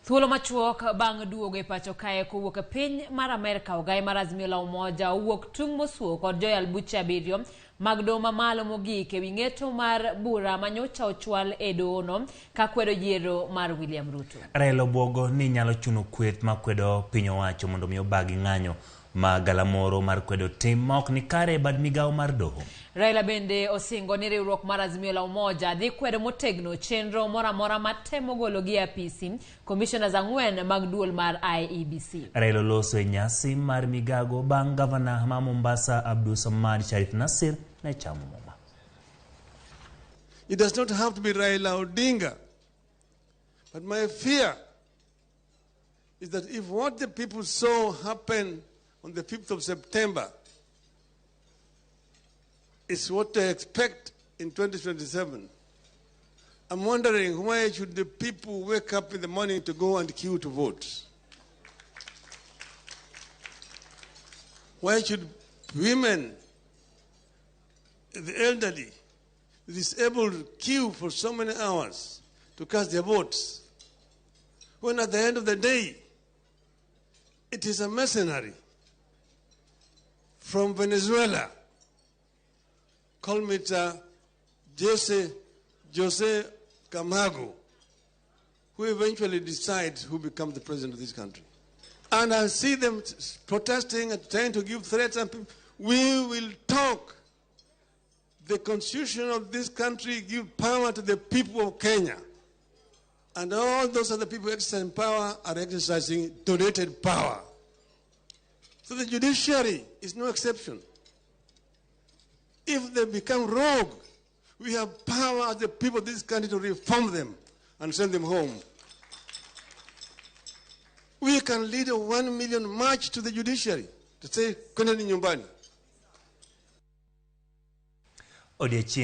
Thuolo machuok bang' duogo e pacho kae kowuok e piny mar Amerka, ogaye mar Azimio la Umoja owuok tung' mosuo kod joyal buche abiriyo mag doho mamalo mogik ewi ng'eto mar bura manyocha ochwal e dohono kakwedo yiero mar William Ruto. Raila obwogo ni nyalo chuno kweth makwedo piny owacho mondo mi obagi ng'anyo ma galamoro mar kwedo tim ma ok ni kare e bad migawo mar doho. Raila bende osingo ni riwruok mar Azimio la Umoja dhi kwedo motegno chenro moro amora matemo golo gi e apisi commissioners ang'wen mag duol mar IEBC. Raila oloso e nyasi mar migago bang' gavana ma Mombasa Abdulsamad Sharif Nassir ne chamo muma. It does not have to be Raila Odinga. But my fear is that if what the people saw happen on the 5th of September is what they expect in 2027, I'm wondering why should the people wake up in the morning to go and queue to vote? Why should women, the elderly, the disabled queue for so many hours to cast their votes? When at the end of the day, it is a mercenary from Venezuela called Mr. Jose, Jose Camargo, who eventually decides who becomes the president of this country. And I see them protesting and trying to give threats. And people, we will talk. The constitution of this country gives power to the people of Kenya. And all those other people exercising power are exercising donated power. So the judiciary is no exception. If they become rogue, we have power as the people of this country to reform them and send them home. We can lead a 1 million march to the judiciary to say, "Kwendeni nyumbani." Odiechieng'